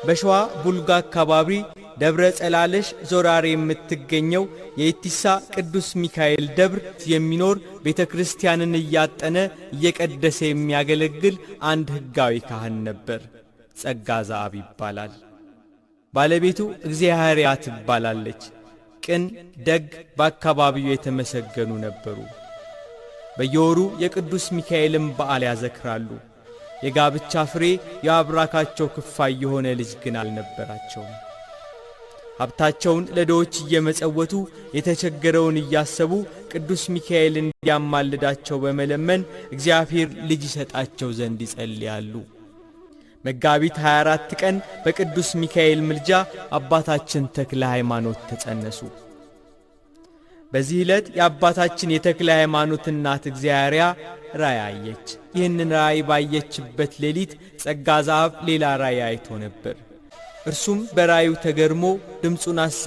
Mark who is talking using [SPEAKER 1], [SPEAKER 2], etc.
[SPEAKER 1] በሸዋ ቡልጋ አካባቢ ደብረ ጸላለሽ ዞራሬ የምትገኘው የኢቲሳ ቅዱስ ሚካኤል ደብር የሚኖር፣ ቤተ ክርስቲያንን እያጠነ እየቀደሰ የሚያገለግል አንድ ሕጋዊ ካህን ነበር። ጸጋ ዘአብ ይባላል። ባለቤቱ እግዚአብሔርያ ትባላለች። ቅን፣ ደግ፣ በአካባቢው የተመሰገኑ ነበሩ። በየወሩ የቅዱስ ሚካኤልን በዓል ያዘክራሉ። የጋብቻ ፍሬ የአብራካቸው ክፋይ የሆነ ልጅ ግን አልነበራቸውም። ሀብታቸውን ለድሆች እየመጸወቱ፣ የተቸገረውን እያሰቡ፣ ቅዱስ ሚካኤል እንዲያማልዳቸው በመለመን እግዚአብሔር ልጅ ይሰጣቸው ዘንድ ይጸልያሉ። መጋቢት 24 ቀን በቅዱስ ሚካኤል ምልጃ አባታችን ተክለ ሃይማኖት ተጸነሱ። በዚህ ዕለት የአባታችን የተክለ ሃይማኖት እናት እግዚአርያ ራእይ አየች። ይህንን ራእይ ባየችበት ሌሊት ጸጋ ዘአብ ሌላ ራእይ አይቶ ነበር። እርሱም በራእዩ ተገርሞ ድምፁን አሰ